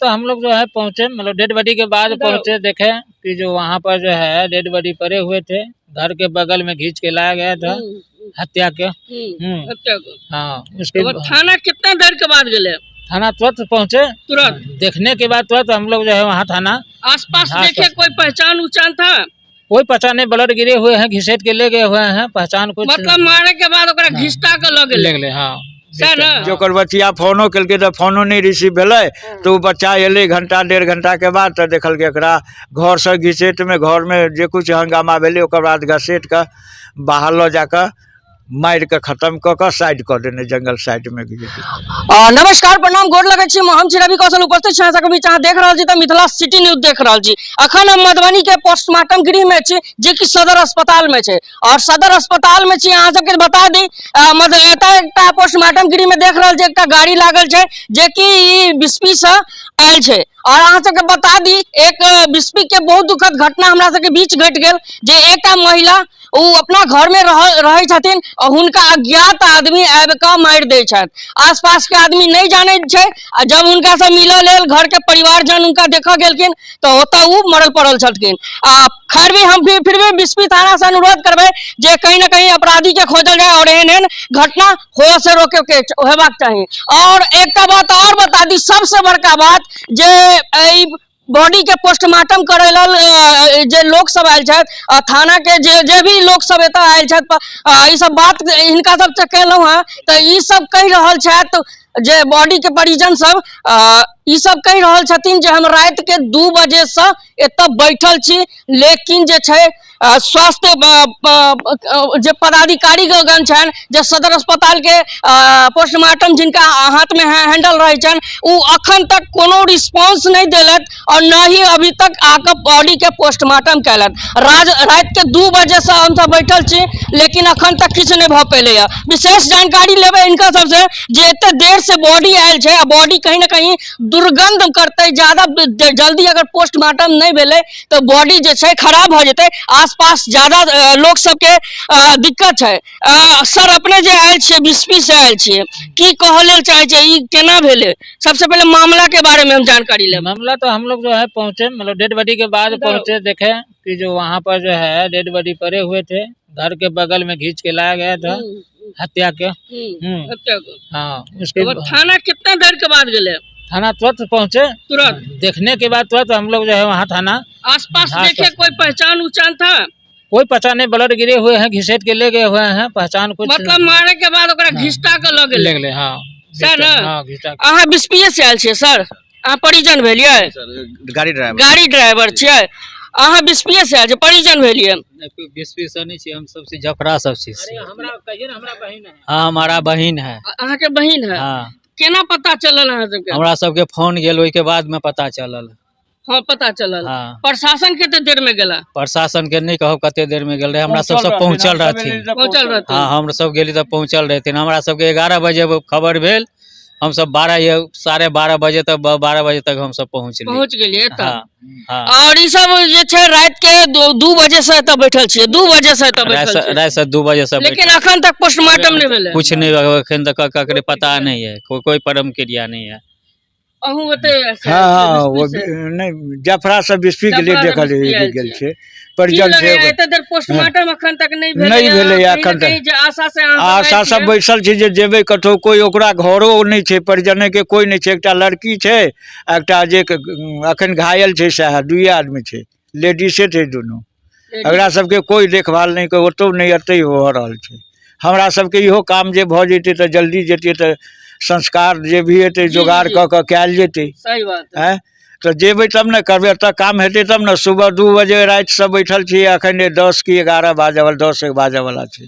तो हम लोग जो है पहुंचे, मतलब डेड बॉडी के बाद पहुंचे, देखे कि जो वहाँ पर जो है डेड बॉडी पड़े हुए थे, घर के बगल में घींच के लाया गया था हत्या के। हत्या के। हाँ, उसके तो थाना कितना देर के बाद गेले? थाना तुरंत पहुंचे। तुरंत देखने के बाद तुरंत हम लोग जो है वहाँ थाना आसपास हाँ, देखे सर। कोई पहचान उचान था? कोई पहचान नहीं, ब्लड गिरे हुए हैं, घिसेट के ले गए हुए हैं, पहचान कुछ मतलब मारे के बाद ओकरा घिसटा के लऽ गेलै। ले गए। हाँ। सर ना? जे ओकर बचिया फोनो केलकै तऽ फोनो नहि रिसीव भेलै, तऽ ओ बच्चा एलै घंटा डेढ़ घंटाके बाद, तऽ देखलकै एकरा घरसँ घिसेटमे, घरमे जे किछु हंगामा भेलै, ओकर बाद घसेट कऽ बाहर लऽ जाकऽ मारि कऽ खतम कऽ कऽ साइड कऽ देने, जंगल साइडमे घिसेट। नमस्कार, प्रणाम, गोर लगै छी। हम छी रवि कौशल, उपस्थित छी अहाँ सबके बीच। अहाँ देख रहल छी तऽ मिथिला सिटी न्यूज देख रहल छी। अखन हम मधुबनी के पोस्टमार्टम गृह में छी, जे कि सदर अस्पताल में छै, और सदर अस्पताल में छी। अहाँ सबके बता दी, एतऽ एकटा पोस्टमार्टम गृह में देख रहल छी एकटा गाड़ी लागल छै, जे कि ई बिस्पी से आयल छै। और अहाँ सबके बता दी, एक बिस्पी के बहुत दुखद घटना हमरा सबके बीच घटि गेल, जे एकटा महिला ओ अपना घर में रहै छथिन और हुनका अज्ञात आदमी आबि कऽ मारि दै छथि। आसपास के आदमी नहि जानै छै, आ जब हुनका से मिलऽ लेल घर के परिवारजन हुनका देखऽ गेलखिन तऽ ओतऽ ओ मरल पड़ल छलखिन। आ खैर भी हम भी फिर भी बिस्पी थाना से अनुरोध करबै जे कहीं ना कहीं अपराधी के खोजल जाय और एहन एहन घटना होय से रोके के हेबाक चाही। और एकटा बात और बता दी, सबसे बड़का बात जे एहि बॉडी के पोस्टमार्टम करे लेल जे लोक सब आयल छथि, थाना के जे भी लोक सब एतऽ आयल छथि, ई सब बात हिनका सब से केलहुँ हँ तऽ ई सब कहि रहल छथि जे बॉडी के परिजन सब, ई सब कहि रहल छथिन जे हम राति के 2 बजे से एतऽ बैठल छी, लेकिन जे छै स्वास्थ्य जे पदाधिकारी गण छनि, जे सदर अस्पताल के पोस्टमार्टम जिनका हाथ में हैंडल रहै छनि, ओ अखन तक कोनो रिस्पॉन्स नहि देलथि और न ही अभी तक आके बॉडी के पोस्टमार्टम केलथि। राति के 2 बजे से हमसब बैठल छी, लेकिन अखन तक किछु नहि भऽ पेलैया। विशेष जानकारी लेबै हिनका सबसे जे एते देर से बॉडी आयल छै आ बॉडी कहीं ना कहीं दुर्गंध करतै, ज्यादा जल्दी अगर पोस्टमार्टम नहि भेलै तऽ बॉडी जे छै खराब भऽ जेतै, आसपास ज्यादा लोक सबके दिक्कत छै। सर, अपने जे आयल छियै, बिस्पी से आयल छियै, की कहऽ लेल चाहै छियै, ई केना भेलै? सबसे पहले मामला के बारे में हम जानकारी लेब। मामला तो हम लोग जो है पहुंचे, मतलब डेड बॉडी के बाद पहुंचे, देखे कि जो वहाँ पर जो है डेड बॉडी पड़े हुए थे, घर के बगल में घींच के लाया गया था हत्या के। हत्या के। हाँ, उसके तो थाना कितना देर के बाद गेले? थाना तुरंत पहुंचे। तुरंत देखने के बाद तुरंत हम लोग जो है वहाँ थाना आसपास हाँ, देखे सर। कोई पहचान उचान था? कोई पहचान नहीं, ब्लड गिरे हुए हैं, घिसेट के ले गए हुए हैं, पहचान कुछ मतलब मारे के बाद ओकरा घिसटा के लऽ गेलै। ले गए। हाँ। सर ना? हाँ, घिसटा। अहाँ बिस्पीए से आयल छियै सर? अहाँ परिजन भेलियै? गाड़ी ड्राइवर। गाड़ी ड्राइवर छियै। अहाँ बिस्पीए से आयल छियै, परिजन भेलियै? बिस्पी से नहीं छी, हम सब छी जफरा सब छी। हमरा कहिए ना, हमरा बहिन है। हाँ, हमारा बहिन है। अहाँके बहिन है? हाँ। केना पता चलल अहाँ सबके? हमरा सबके फोन गेल, ओहिके बाद में पता चलल। हाँ, पता चलल। हाँ। प्रशासन कते देर में गेला? प्रशासन के नहीं कहब कते देर में गेल रहे, हमरा सब सब पहुँचल रहथिन। पहुँचल रहथिन। हाँ, हम सब गेली तऽ पहुँचल रहथिन। हमरा सबके 11 बजे खबर भेल, हम सब 12 या 12:30 बजे तक, 12 बजे तक हम सब पहुँचली। पहुँच गेलियै एतऽ। हाँ, हाँ। और ई सब जे छै राति के 2 बजे से एतऽ बैठल छियै, 2 बजे से एतऽ बैठल छियै। राति से 2 बजे से लेकिन अखन तक पोस्टमार्टम नहि भेलै। कुछ नहीं, अखन तक ककरे पता नहीं है, कोई परम क्रिया नहीं है। अहूँ ओतै? हाँ हाँ, वो नहीं, जफरा से बिस्पी के लिए जफरा से देखल बिस्पी आयल गेल छियै। छै, की परिजन छै। लगैया, एते देर पोस्टमार्टम अखन तक नहि भेलै? नहि भेलैया कहीं अखन ना तक। कहीं जे आशा से अहाँ सब आशा आयल सब छियै। बैसल छी जे जेबै कतहु, कोइ ओकरा घरो नहि छै, परिजने के कोइ नहि छै। एकटा लड़की छै आ एकटा जे अखन घायल छै सएह, दुइए आदमी छै, लेडीसे छै दुनू। एकरा सबके कोइ देखभाल नहि, ओतौ नहि, एतै भऽ रहल छै। हमरा सबके इहो काम जे भऽ जेतै तऽ जल्दी जेतै, तऽ संस्कार जे भी हेतै जोगाड़ कऽ कऽ कयल जेतै। सही बात। आँय, तऽ जेबै तब ने करबै, एतऽ काम हेतै तब ने। सुबह 2 बजे रातिसँ बैठल छी, एखन 10 कि 11 बाजऽवला, 10 बाजऽवला छै।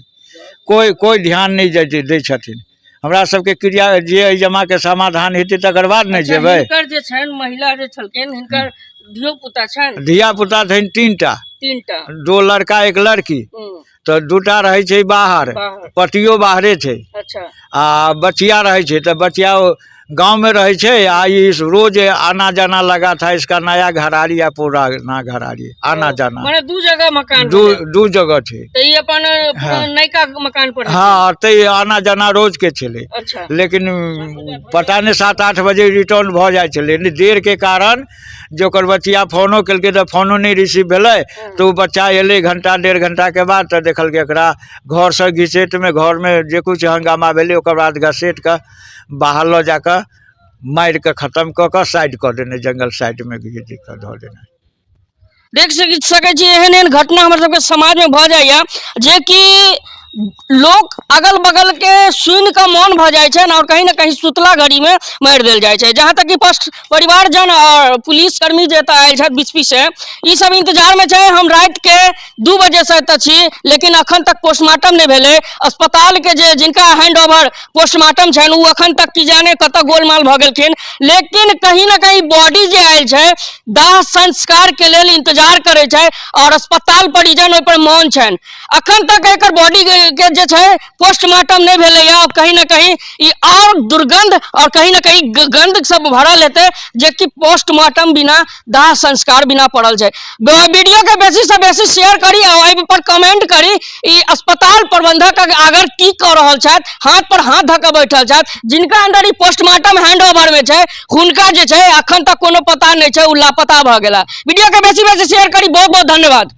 कोइ कोइ ध्यान नहि जाइ दै छथिन। हमरा सबके क्रिया जे एहि जमाके समाधान हेतै तकर बाद ने अच्छा, जेबै। हिनकर जे छनि महिला जे छलखिन, हिनकर धियो पुता छनि? धिया पुता छनि 3टा। 3टा। 2 लड़का 1 लड़की। तऽ 2टा रहै छै बाहर, बाहर। पतियो बाहरे छै। अच्छा। आ बचिया रहै छै, तऽ बचिया गांव में रहे छै आ ई रोज आना जाना लगा था। इसका नया घरारी आ पुराना घरारी आना जाना। माने दू जगह मकान दू भेलै। दू जगह छै। तऽ ई अपन हाँ। नयका मकान पर रहै। हँ, तऽ आना जाना रोज के छलै। अच्छा। लेकिन पता नहि 7-8 बजे रिटर्न भऽ जाइ छलै। नहि, देरके कारण जे ओकर बचिया फोनो केलकै तऽ फोनो नहि रिसीव भेलै। तऽ ओ बच्चा एलै घंटा 1.5 घंटाके बाद, तऽ देखलकै एकरा घरसँ घिसेटमे, घरमे जे किछु हंगामा भेलै, ओकर बाद घसेट कऽ बाहर लऽ जा कऽ मारि कऽ खतम कऽ कऽ साइड कऽ देने, जंगल साइडमे घीच कऽ धऽ देने। देख सकै छी, एहन एहन घटना हमर सबके समाजमे भऽ जाइए जेकि लोक अगल बगल के सुनि कऽ मौन भऽ जाइ छै और कहीं ना कहीं सुतला घड़ी में मारि देल जाइ छै। जहाँ तक कि फर्स्ट परिवारजन और पुलिस कर्मी जे एतऽ आयल छथि बीचपी से, ई सब इंतजार में छै। हम राति के 2 बजे से एतऽ छी, लेकिन अखन तक पोस्टमार्टम नहि भेलै। अस्पताल के जे जिनका हैंड ओवर पोस्टमार्टम छनि, ओ अखन तक की जाने कतऽ गोलमाल भऽ गेलखिन। लेकिन कहीं ना कहीं बॉडी जे आयल छै, दाह संस्कार के लेल इंतजार करै छै और अस्पताल परिजन ओहि पर मौन छनि। अखन तक एकर बॉडी के जे छै पोस्टमार्टम नहि भेलैया और कहीं ना कहीं ई और दुर्गंध और कहीं ना कहीं गंध सब भरल हेतै, जे कि पोस्टमार्टम बिना, दाह संस्कार बिना पड़ल छै। वीडियो के बेसी से बेसी शेयर करी और एहि पर कमेंट करी। ई अस्पताल प्रबंधक अगर की कऽ रहल छथि? हाथ पर हाथ धऽ कऽ बैठल छथि। जिनका अंडर ई पोस्टमार्टम हैंड ओवर में छै, हुनका जे छै अखन तक कोनो पता नहि छै, ओ लापता भऽ गेला। वीडियो के बेसी बेसी शेयर करी। बहुत बहुत धन्यवाद।